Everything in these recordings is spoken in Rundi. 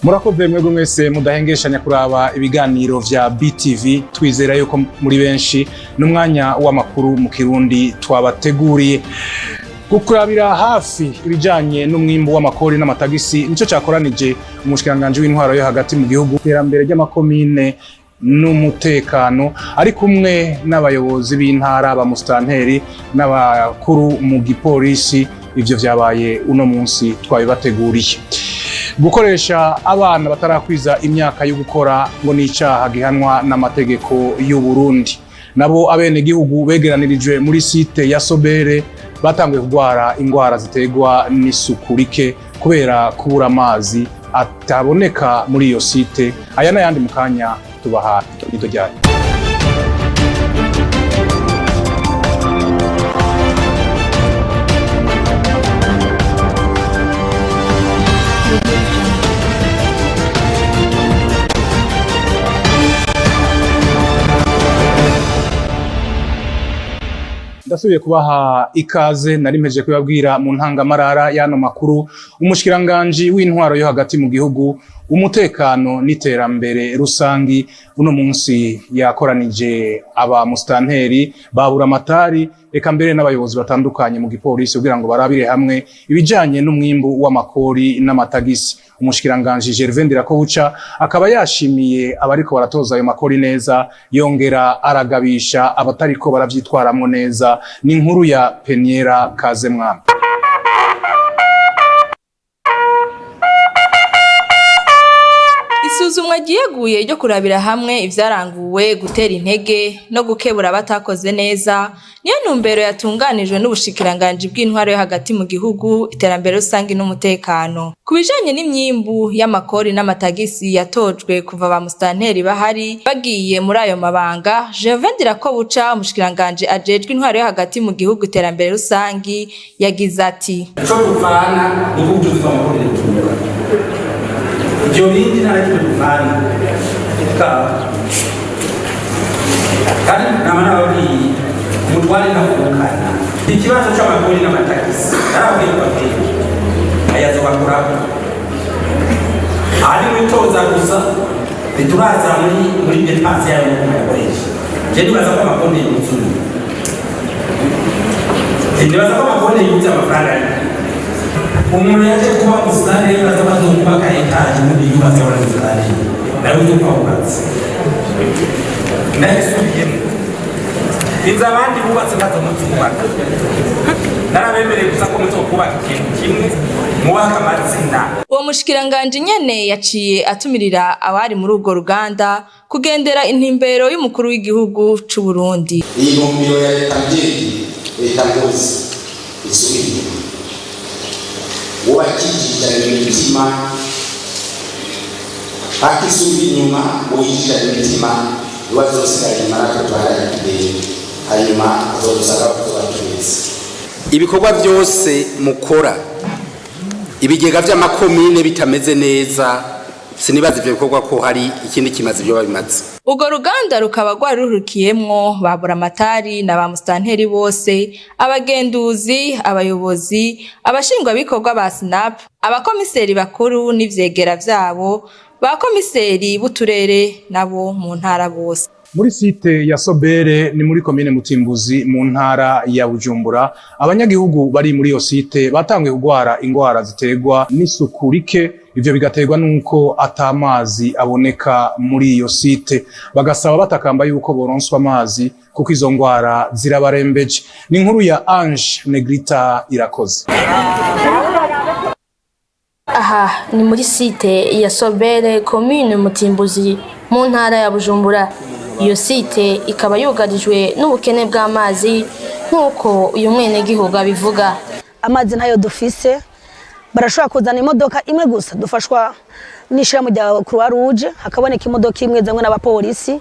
Murakoze mwebwe mwese mudahengeshanya kuraba ibiganiro vya BTV. Twizera yuko muri benshi n'umwanya w'amakuru mu Kirundi twabateguriye. Gukurabira hafi ibijanye n'umwimbu w'amakori n'amatagisi nico cakoranije umushikiranganji w'intwaro yo hagati mu gihugu, iterambere ry'amakomine n'umutekano, ari kumwe n'abayobozi b'intara, ba musitanteri n'abakuru mu gipolisi. Ivyo vyabaye uno munsi, twabibateguriye. Gukoresha abana batarakwiza imyaka yo gukora ngo ni icaha gihanwa n'amategeko y'u Burundi. Nabo abenegihugu begeranirijwe muri site ya Sobere batanguye kugwara ingwara ziterwa n'isuku rike kubera kubura amazi ataboneka muri iyo site. Aya n'ayandi mu kanya tubaha ido ryayo. Ndasubiye kubaha ikaze. Nari mpejeje kubabwira mu ntangamarara y'ano makuru, umushikiranganji w'intwaro yo hagati mu gihugu, umutekano n'iterambere rusangi uno munsi yakoranije aba musitanteri, ba buramatari, eka mbere n'abayobozi batandukanye mu gipolisi kugira ngo barabire hamwe ibijanye n'umwimbu w'amakori n'amatagisi. Umushikiranganji Gervais Ndirakobuca akaba yashimiye abariko baratoza ayo makori neza, yongera aragabisha abatariko baravyitwaramwo neza. Ni inkuru ya Peniera Kazemwami. Isuzumwa ryiyeguye ryo kurabira hamwe ivyaranguwe, gutera intege no gukebura abatakoze neza, niyo ntumbero yatunganijwe n'ubushikiranganji bw'intwaro yo hagati mu gihugu, iterambere rusangi n'umutekano. Ku bijanye n'imyimbu y'amakori n'amatagisi yatojwe kuva ba musitanteri bahari bagiye muri ayo mabanga, Gervais Ndirakobuca, umushikiranganji ajejwe intwaro yo hagati mu gihugu, iterambere rusangi, yagize ati: Ico dupfana ni ubucuruzi bw'amakori n'ubutumwa. Ibyo bindi nta na kimwe dupfana. Kandi nama nababwiye, umutware ntavukana. Ikibazo c'amakori n'amatagisi narababwiye ko babwiye ayazobakorako aha ni mwitoza gusa, ntituraza muri dépense yayo muyakoresha. Je nibaza ko amakonti yuzuye, nibaza ko amakonti yuzuye amafaranga ariko umuntu yaje kuba umusitari yibaza ko azokubaka etaje, ubundi yubatse abona umusitari nawe uzopfa wubatse. Nayisubiyemo, inzu abandi bubatse ntazo muzubaka. Narabemereye gusa ko muzokubaka ikintu kimwe, mubaka amazina. Uwo mushikiranganji nyene yaciye atumirira abari muri urwo ruganda kugendera intumbero y'umukuru w'igihugu c'u Burundi. Iyi ntumbero ya leta mvyeyi, leta nkozi isubira inyuma, wubakijijanye imitima akisubira inyuma, woyijijanye imitima iwazosigara inyuma, natwe tuhagarare imbere, hanyuma azodusanga kuzoba twese. Ibikorwa byose mukora, ibigega by'amakomine bitameze neza, sinibaza ivyo bikorwa ko hari ikindi kimaze ibyo babimaze. Urwo ruganda rukaba rwari ruhurikiyemwo ba buramatari na ba musitanteri bose, abagenduzi, abayobozi, abashingwabikorwa ba SNAP, abakomiseri bakuru n'ivyegera vyabo, ba komiseri b'uturere nabo mu ntara bose. Muri site ya Sobere ni muri komine Mutimbuzi mu ntara ya Bujumbura, abanyagihugu bari muri iyo site batanguye kugwara ingwara ziterwa n'isuku rike. Ivyo bigaterwa nuko atamazi aboneka muri iyo site. Bagasaba batakamba yuko boronswa amazi kuko izo ngwara zirabarembeje. Ni inkuru ya Ange Negrita Irakoze. Aha ni muri site ya Sobere, komine Mutimbuzi, mu ntara ya Bujumbura. Iyo site ikaba yugarijwe n'ubukene bw'amazi nk'uko uyu mwenegihugu abivuga. Amazi ntayo dufise. Barashobora kuzana imodoka imwe gusa, dufashwa n'ishirahamwe rya Croix Rouge, hakaboneka imodoka imwe zamwe n'abapolisi.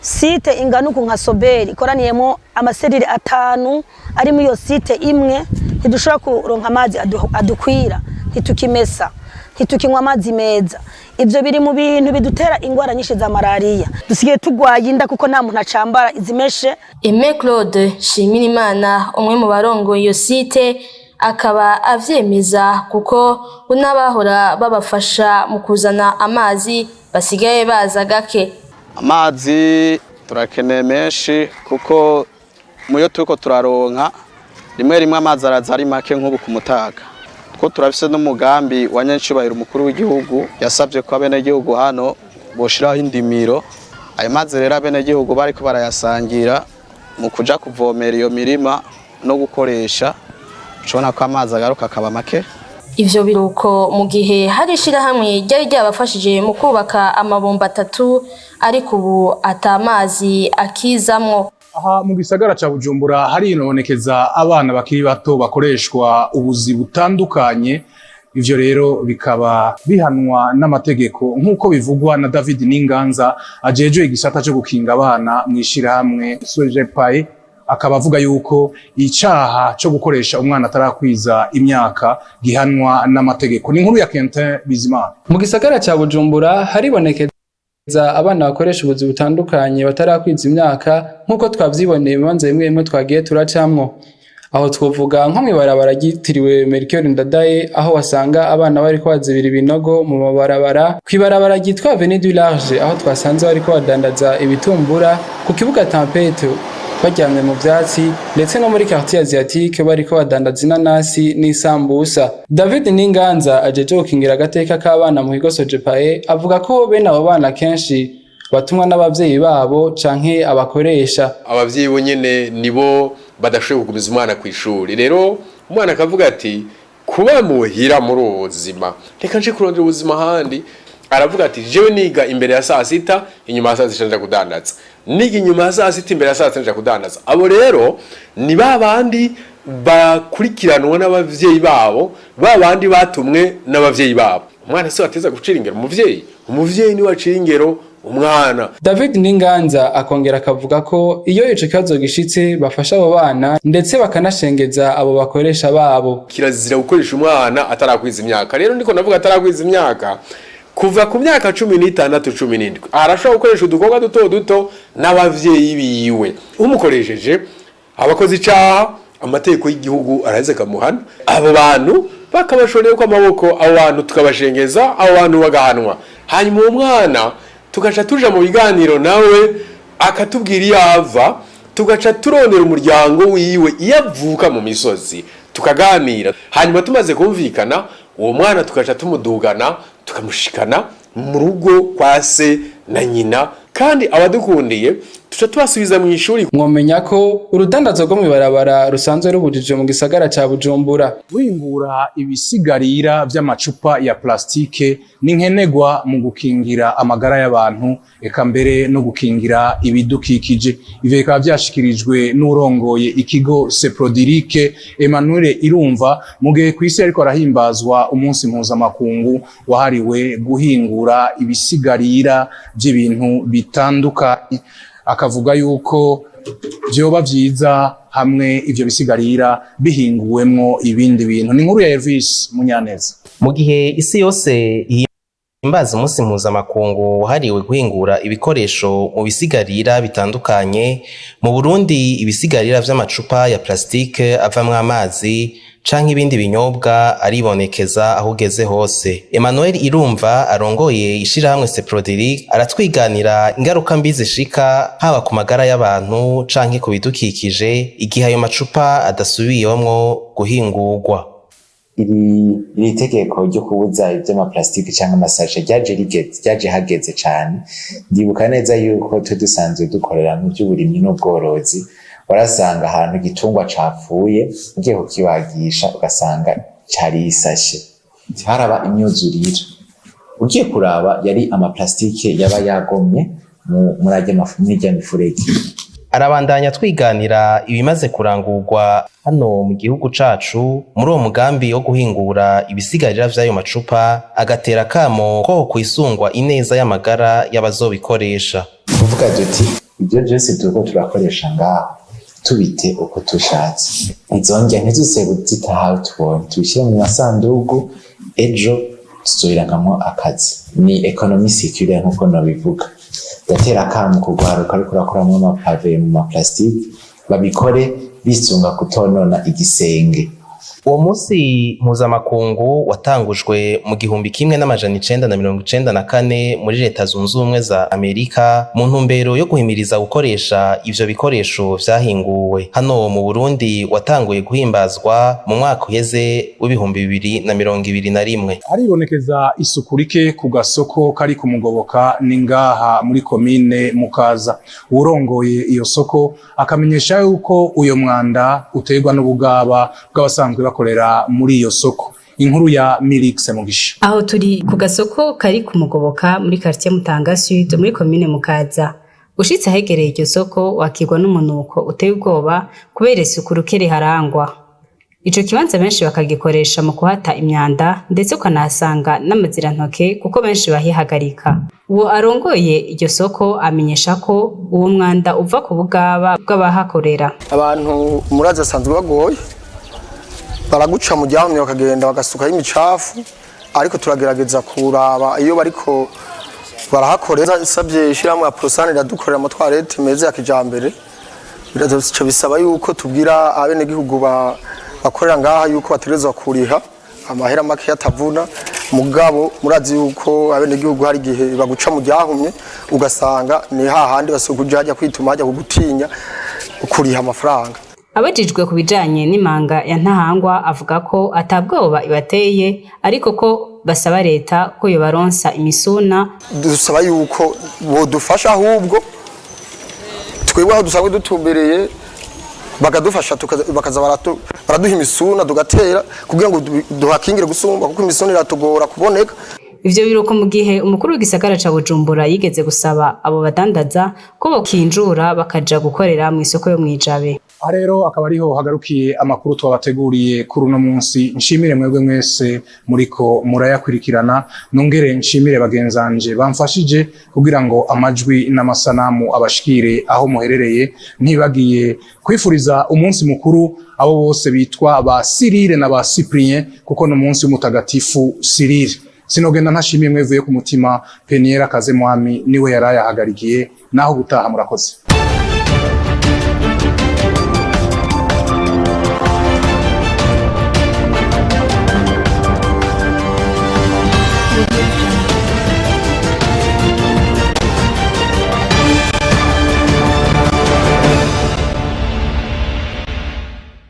Site ingana uku nka Soberi ikoraniyemo ama cellules 5 ari muri iyo site imwe, ntidushobora kuronka amazi adukwira. Ntitukimesa, ntitukinywa amazi meza. Ibyo biri mu bintu bidutera ingwara nyinshi za malariya. Dusigaye tugwaye inda kuko nta muntu acambara izimeshe. Aime Claude Shimirimana, umwe mu barongoye iyo site, akaba avyemeza kuko n'abahora babafasha mu kuzana amazi basigaye baza gake. Amazi turakeneye menshi, kuko muyo turiko turaronka rimwe rimwe amazi araza ari make, nk'ubu ku mutaga two turafise n'umugambi wa nyencubahiro umukuru w'igihugu yasabye ko abenegihugu hano boshiraho indimiro. Ayo mazi rero abenegihugu bariko barayasangira mu kuja kuvomera iyo mirima no gukoresha, ucubona ko amazi agaruka akaba make. Ivyo biruko mu gihe hari ishirahamwe ryari ryabafashije mu kubaka amabomba atatu, ariko ubu ata mazi akizamwo. Aha mu gisagara ca Bujumbura harinonekeza abana bakiri bato bakoreshwa ubuzi butandukanye. Ivyo rero bikaba bihanwa n'amategeko, nk'uko bivugwa na David Ninganza ajejwe igisata co gukinga abana mw'ishirahamwe Sojepae, akaba avuga yuko icaha co gukoresha umwana atarakwiza imyaka gihanwa n'amategeko. Ni inkuru ya Quentin Bizimana. Mu gisagara ca Bujumbura haribonekeza abana bakoresha ubuzi butandukanye batarakwiza imyaka, nk'uko twavyiboneye mu bibanza bimwe bimwe twagiye turacamwo. Aho twovuga nko mw'ibarabara ryitiriwe Melchior Ndadaye, aho wasanga abana bariko bazibira ibinogo mu mabarabara, kw'ibarabara ryitwa Avenue du Large, aho twasanze bariko badandaza ibitumbura, ku kibuga Tempête baryamye mu vyatsi, ndetse no muri quartier asiatique bariko badandaza inanasi n'isambusa. David Ninganza ajeje gukingira agateka k'abana mu kigo Sojepae avuga ko bene abo bana kenshi batumwa n'abavyeyi babo canke abakoresha. Abavyeyi bo nyene nibo badashoboye kugumiza umwana ku ishuri. Rero umwana akavuga ati: "Kuba muhira muri ubu buzima, reka nje kurondera ubuzima ahandi." Aravuga ati: "Jewe niga imbere ya saa 6, inyuma ya saa 6 nja kudandaza. Niga inyuma ya saa 6, imbere ya saa 6 nja kudandaza." Abo rero ni ba bandi bakurikiranwa n'abavyeyi babo, ba bandi batumwe n'abavyeyi babo. Umwana se wateza gucira ingero umuvyeyi? Umuvyeyi niwe acira ingero umwana. David Ninganza akongera akavuga ko iyo ico kibazo gishitse bafasha abo bana, ndetse bakanashengeza abo bakoresha babo. Kirazira gukoresha umwana atarakwiza imyaka. Rero ndiko ndavuga atarakwiza imyaka kuva ku myaka 16, 17, arashobora gukoresha udukorwa duto duto n'abavyeyi biwe. Umukoresheje abakoze icaha, amategeko y'igihugu araheze akamuhana. Abo bantu bakabashoreye ko amaboko, abo bantu tukabashengeza, abo bantu bagahanwa. Hanyuma uwo mwana tugaca tuja mu biganiro nawe, akatubwira iyo ava, tugaca turondera umuryango wiwe iyo avuka mu misozi, tukaganira. Hanyuma tumaze kumvikana, uwo mwana tugaca tumudugana, tukamushikana mu rugo kwa se na nyina, kandi abadukundiye tuca tubasubiza mu ishuri. Mwomenya ko urudandazo rwo mw'ibarabara rusanzwe rubujije mu gisagara ca Bujumbura. Guhingura ibisigarira vy'amacupa ya plastike ni nkenerwa mu gukingira amagara y'abantu, eka mbere no gukingira ibidukikije. Ivyo bikaba vyashikirijwe n'urongoye ikigo Seprodirike, Emmanuel Irumva, mu gihe kw'isi ariko arahimbazwa umunsi mpuzamakungu wahariwe guhingura ibisigarira vy'ibintu bitandukanye. Akavuga yuko vyoba vyiza hamwe ivyo bisigarira bihinguwemwo ibindi bintu. Ni inkuru ya Elvis Munyaneza. Mu gihe isi yose ihimbaza umunsi mpuzamakungu wahariwe guhingura ibikoresho mu bisigarira bitandukanye, mu Burundi ibisigarira vy'amacupa ya plastike avamwo amazi canke ibindi binyobwa aribonekeza aho ugeze hose. Emmanuel Irumva arongoye ishirahamwe Seprodiric aratwiganira ingaruka mbi zishika haba ku magara y'abantu canke ku bidukikije igihe ayo macupa adasubiyemwo guhingurwa. Iri tegeko ryo kubuza ivy'amaplastike canke amasashe ryaje rigeze, ryaje hageze cane. Ndibuka neza yuko twe dusanzwe dukorera mu vy'uburimyi n'ubworozi, warasanga ahantu igitungwa capfuye ugiye kukibagisha ugasanga carisashe, haraba imyuzurira, ugiye kuraba yari amaplastike yaba yagomye muri arya mifurege. Arabandanya twiganira ibimaze kurangurwa hano mu gihugu cacu muri uwo mugambi wo guhingura ibisigarira vy'ayo macupa, agatera kamo ko kwisungwa ineza y'amagara y'abazobikoresha. Kuvuga duti ibyo byose turiko turakoresha ngaho tubite uko tushatse, izongera ntizuse kuzita aho tubonye, tubishyire mu masandugu, ejo tuzobirankamwo akazi. Ni économie circulaire nkuko nobivuga. Ndatera akamo kugwaruka ariko urakoramwo amapave mu maplastike, babikore bisunga kutonona igisenge. Uwo munsi mpuzamakungu watangujwe mu 1994 muri Leta Zunze Ubumwe za Amerika mu ntumbero yo guhimiriza gukoresha ivyo bikoresho vyahinguwe. Hano mu Burundi watanguye guhimbazwa mu mwaka uheze w'2021. Haribonekeza isuku rike ku gasoko kari ku Mugoboka, ni ngaha muri komine Mukaza. Uwurongoye iyo soko akamenyesha yuko uyo mwanda uterwa n'ubugaba bw'abasanzwe bakorera muri iyo soko. Inkuru ya Milix Mugisha. Aho turi ku gasoko kari ku Mugoboka muri quartier Mutanga Sud muri komine Mukaza. Ushitse ahegereye iryo soko wakirwa n'umunuko uteye ubwoba kubera isuku ruke riharangwa. Ico kibanza benshi bakagikoresha mu kuhata imyanda, ndetse ukanahasanga n'amazirantoke kuko benshi bahihagarika. Uwo arongoye iryo soko amenyesha ko uwo mwanda uva ku bugaba bw'abahakorera. Abantu murazi asanzwe bagoye, baraguca mu ryahumye bakagenda bagasukaho imicafu, ariko turagerageza kuraba iyo bariko barahakorera. Isabye ishyirahamwe ya Prosane iradukorera amatwarete meza ya kijambere. Biraca bisaba yuko tubwira abenegihugu bakorera ngaha yuko bategerezwa kuriha amahera make atavuna. Mugabo murazi yuko abenegihugu hari igihe baguca mu ryahumye, ugasanga ni hahandi basukuja hajya kwituma, hajya kugutinya kuriha amafaranga. Abajijwe ku bijanye n'imanga ya Ntahangwa, avuga ko atabwoba ibateye, ariko ko basaba leta ko yobaronsa imisuna. Dusaba yuko bodufasha ahubwo twebwe aho dusanzwe dutumbereye bakadufasha, bakaza baraduha imisuna tugatera kugira ngo duhakingire gusumba, kuko imisuna iratugora kuboneka. Ivyo biruko mu gihe umukuru w'igisagara ca Bujumbura yigeze gusaba abo badandaza ko bokinjura bakaja gukorera mw'isoko yo mw'Ijabe. Aha rero akaba ariho hagarukiye amakuru twabateguriye kuri uno munsi. Nshimire mwebwe mwese muriko murayakurikirana, nongere nshimire bagenzanje bamfashije kugira ngo amajwi n'amasanamu abashikire aho muherereye. Ntibagiye kwifuriza umunsi mukuru abo bose bitwa ba Cyrille na ba Cyprien, kuko ni umunsi w'umutagatifu Cyrille. Sinogenda ntashimiye mwevuye ku mutima Peniel Kazemwami, niwe yarayahagarikiye. Naho gutaha, murakoze.